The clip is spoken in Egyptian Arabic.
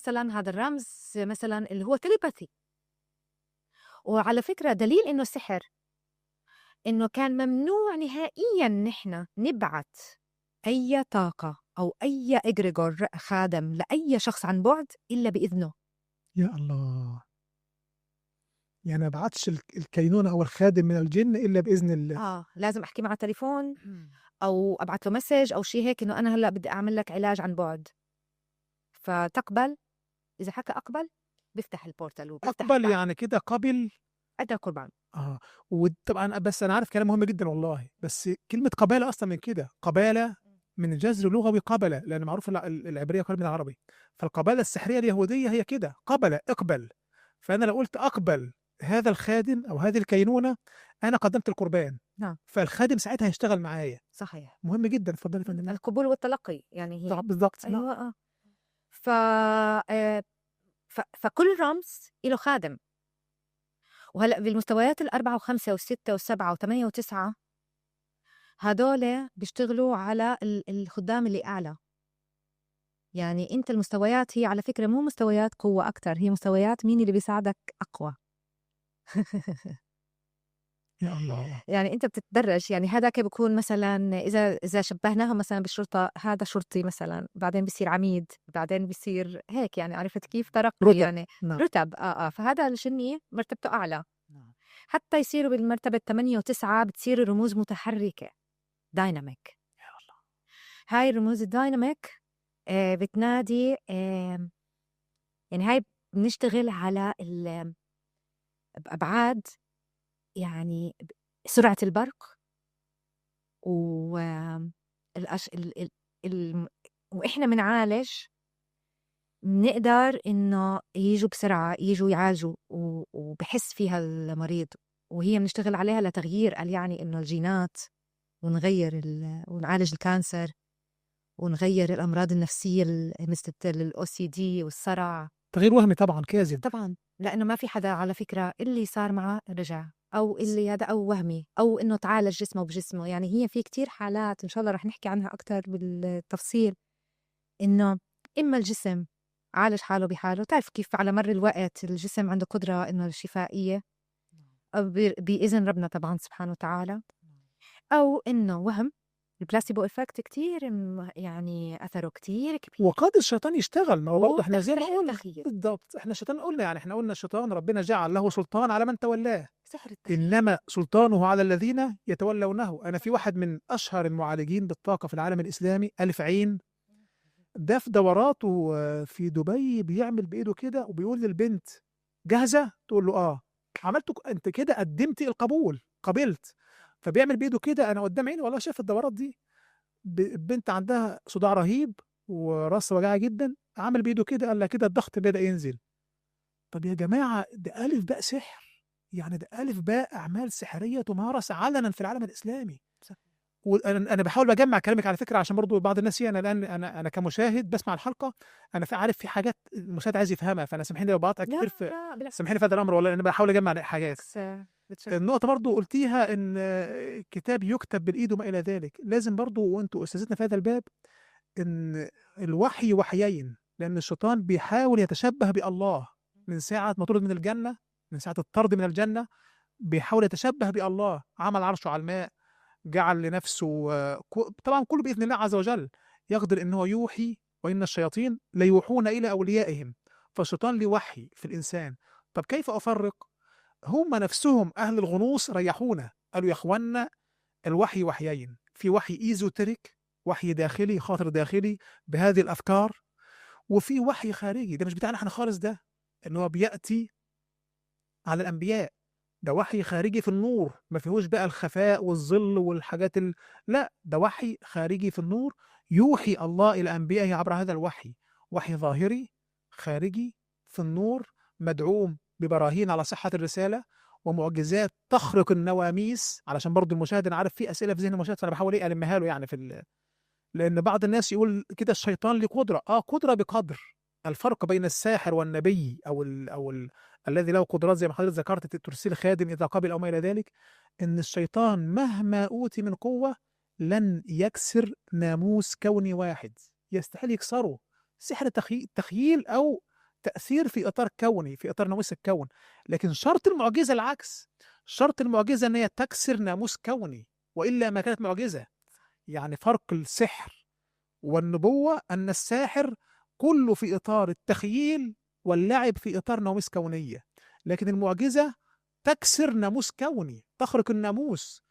مثلا هذا الرمز مثلا اللي هو telepathy. وعلى فكرة دليل إنه سحر، إنه كان ممنوع نهائيا نحن نبعث أي طاقة أو أي egregore خادم لأي شخص عن بعد إلا بإذنه. يا الله، يعني ما بعتش الكينونة أو الخادم من الجن إلا بإذن الله. لازم أحكي معه تليفون أو أبعث له message أو شيء هيك، إنه أنا هلأ بدي أعمل لك علاج عن بعد، فتقبل. إذا حكى أقبل بيفتح ال portal وبيفتح. أقبل يعني كده قبل، أدى قربان. وطبعا بس أنا عارف كلام مهم جدا والله، بس كلمة قبالة أصلا من كده، قبالة من جذر لغوي قبلة، لأن معروف العبرية قريب من العربي، فالقبالة السحرية اليهودية هي كده، قبلة، اقبل. فأنا لو قلت أقبل هذا الخادم أو هذه الكينونة، أنا قدمت القربان. نعم. فالخادم ساعتها هيشتغل معايا. صحيح. مهم جدا. اتفضلي يا فندم. القبول والتلقي يعني هي بالضبط. أيوة. فكل رمز له خادم. وهلأ بالمستويات 4 و5 و6 و7 و8 و9 هدول بيشتغلوا على الخدام اللي أعلى. يعني أنت المستويات هي على فكرة مو مستويات قوة أكتر، هي مستويات مين اللي بيساعدك أقوى. يا الله. يعني أنت بتتدرج. يعني هذاك بيكون مثلا إذا شبهناها مثلا بالشرطة، هذا شرطي مثلا، بعدين بيصير عميد، بعدين بيصير هيك، يعني عرفت كيف ترقي رتب. يعني. نعم. رتب. فهذا الجني مرتبته أعلى. نعم. حتى يصيروا بالمرتبة 8 و9 بتصير الرموز متحركة dynamic. يا الله. هاي الرموز ال dynamic بتنادي، يعني هاي بنشتغل على أبعاد، يعني سرعة البرق و وإحنا بنعالج بنقدر إنه يجوا بسرعة، يجوا يعالجوا وبحس فيها المريض، وهي بنشتغل عليها لتغيير، قال يعني إنه الجينات، ونغير ونعالج ال cancer، ونغير الأمراض النفسية مثل ال OCD والصرع. تغيير وهمي طبعا كاذب. طبعا، لأنه ما في حدا على فكرة اللي صار معه رجع، أو اللي هذا أو وهمي، أو إنه تعالج جسمه بجسمه. يعني هي في كتير حالات إن شاء الله رح نحكي عنها أكتر بالتفصيل، إنه إما الجسم عالج حاله بحاله، تعرف كيف على مر الوقت الجسم عنده قدرة إنه الشفائية بإذن ربنا طبعا سبحانه وتعالى، أو إنه وهم. ال placebo effect كتير يعني أثره كتير كبير. وقاد الشيطان يشتغل، ما هو برضه احنا زي ما قلنا تخيل. بالضبط، احنا الشيطان قلنا، يعني احنا قلنا الشيطان ربنا جعل له سلطان على من تولاه، سحر التخيل. إنما سلطانه على الذين يتولونه. أنا في واحد من أشهر المعالجين بالطاقة في العالم الإسلامي، ألف عين، ده في دوراته في دبي بيعمل بإيده كده وبيقول للبنت جاهزة؟ تقول له آه. عملته أنت كده قدمتي القبول، قبلت. فبيعمل بإيده كده، أنا قدام عيني والله شايف الدورات دي، البنت عندها صداع رهيب وراسها وجعها جدا، عمل بإيده كده قال لها كده الضغط بدأ ينزل. طب يا جماعة ده ألف باء سحر، يعني ده ألف باء أعمال سحرية تمارس علنا في العالم الإسلامي. وأنا بحاول بجمع كلامك على فكرة عشان برضو بعض الناس، أنا الآن أنا كمشاهد بسمع الحلقة، أنا عارف في حاجات المشاهد عايز يفهمها، فأنا سامحيني لو بقاطع كتير في، سامحيني في هذا الأمر والله، أنا بحاول أجمع حاجات. النقطة برضو قلتيها إن كتاب يكتب بالإيد وما إلى ذلك، لازم برضو وأنتوا أستاذتنا في هذا الباب إن الوحي وحيين، لأن الشيطان بيحاول يتشبه بالله من ساعة ما طرد من الجنة، من ساعة الطرد من الجنة بيحاول يتشبه بالله، عمل عرشه على الماء، جعل لنفسه طبعا كله بإذن الله عز وجل، يقدر إن هو يوحي، وإن الشياطين ليوحون إلى أوليائهم. فالشيطان له وحي في الإنسان. طب كيف أفرق؟ هم نفسهم أهل الغنوص ريحونا، قالوا يا أخوانا الوحي وحيين، في وحي esoteric، وحي داخلي، خاطر داخلي بهذه الأفكار، وفي وحي خارجي ده مش بتاعنا احنا خالص، ده اللي هو بيأتي على الأنبياء، ده وحي خارجي في النور، ما فيهوش بقى الخفاء والظل والحاجات لا، ده وحي خارجي في النور، يوحي الله إلى أنبيائه عبر هذا الوحي، وحي ظاهري خارجي في النور، مدعوم ببراهين على صحة الرسالة ومعجزات تخرق النواميس. علشان برضو المشاهد، أنا عارف في أسئلة في ذهن المشاهد، فأنا بحاول إيه ألمها له يعني في لأن بعض الناس يقول كده الشيطان له قدرة، قدرة بقدر. الفرق بين الساحر والنبي أو الذي له قدرات زي ما حضرتك ذكرت، ترسل خادم إذا قبل أو ما إلى ذلك، إن الشيطان مهما أوتي من قوة لن يكسر ناموس كوني واحد، يستحيل يكسره. سحر تخييل أو تأثير في إطار كوني، في إطار ناموس الكون. لكن شرط المعجزة العكس، شرط المعجزة أن هي تكسر ناموس كوني، وإلا ما كانت معجزة. يعني فرق السحر والنبوة أن الساحر كله في إطار التخييل واللعب في إطار ناموس كونية، لكن المعجزة تكسر ناموس كوني، تخرق الناموس.